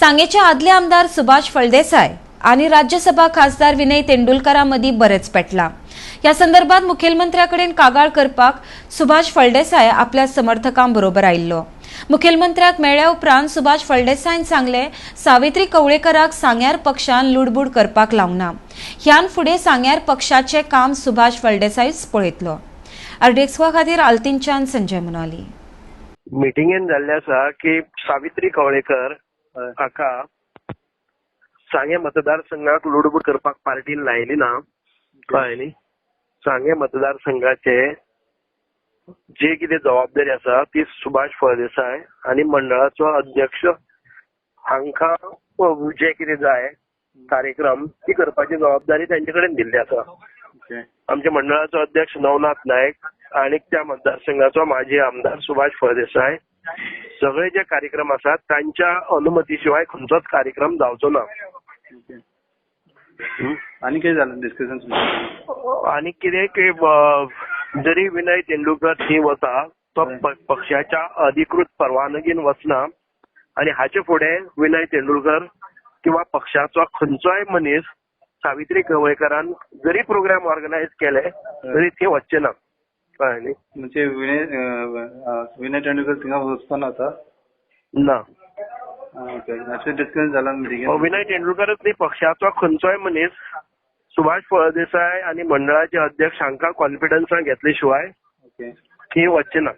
सांगेचे आदले आमदार सुभाष फळदेसाय आणि राज्यसभा खासदार विनय तेंडुलकरा मदीं बरेंच पेटलां. ह्या संदर्भात मुखेलमंत्र्या कडेन कागाळ करपाक सुभाष फळदेसाय आपल्या समर्थकां बरोबर आयिल्लो. मुखेलमंत्र्याक मेळ्ळ्या उपरांत सुभाष फळदेसायन सांगलें, सावित्री कवळेकराक सांग्यार पक्षान लुडबूड करपाक लावंक ना. ह्यान फुडें सांग्यार पक्षाचें काम सुभाष फळदेसायूच पळयतलो. आरडीएक्सवा खातीर आल्तीनच्यान संजय मुनाली. मिटिंगेन जाल्लें आसा की सावित्री कवळेकर हाका सांगें मतदारसंघाक लुडबूड करपाक पार्टीन लायली ना, कळ्ळें न्ही. सांगें मतदारसंघाचे जे कितें जबाबदारी आसा ती सुभाष फळदेसाय आनी मंडळाचो अध्यक्ष हांकां जे कितें जाय कार्यक्रम ती करपाची जबाबदारी तांचे कडेन दिल्ली आसा. आमच्या मंडळाचो अध्यक्ष नवनाथ नायक आनी त्या मतदारसंघाचो माजी आमदार सुभाष फळदेसाय सगळे जे कार्यक्रम आसात तांच्या अनुमती शिवाय खंयचोच कार्यक्रम जावचो ना. आनी कितें जालें डिस्कशन? आनी कितें की जरी विनय तेंडुलकर थंय वता तो पक्षाच्या अधिकृत परवानगीन वचना आनी हाचे फुडें विनय तेंडुलकर किंवा पक्षाचो खंयचोय मनीस सावित्री कवळेकरान जरी प्रोग्राम ऑर्गनायज केले तरी थंय वचचे ना, कळ्ळें न्ही. म्हणजे विनय विनय तेंडुलकर थिंगा वचपा ना आतां? ना. ओके, मातशें डिस्कशन जालां मिटिंगेन. विनय तेंडुलकरच न्ही, पक्षाचो खंयचोय मनीस सुभाष फळदेसाय आनी मंडळाचे अध्यक्ष हांकां कॉन्फिडन्सान घेतले शिवाय थंय वचचे ना.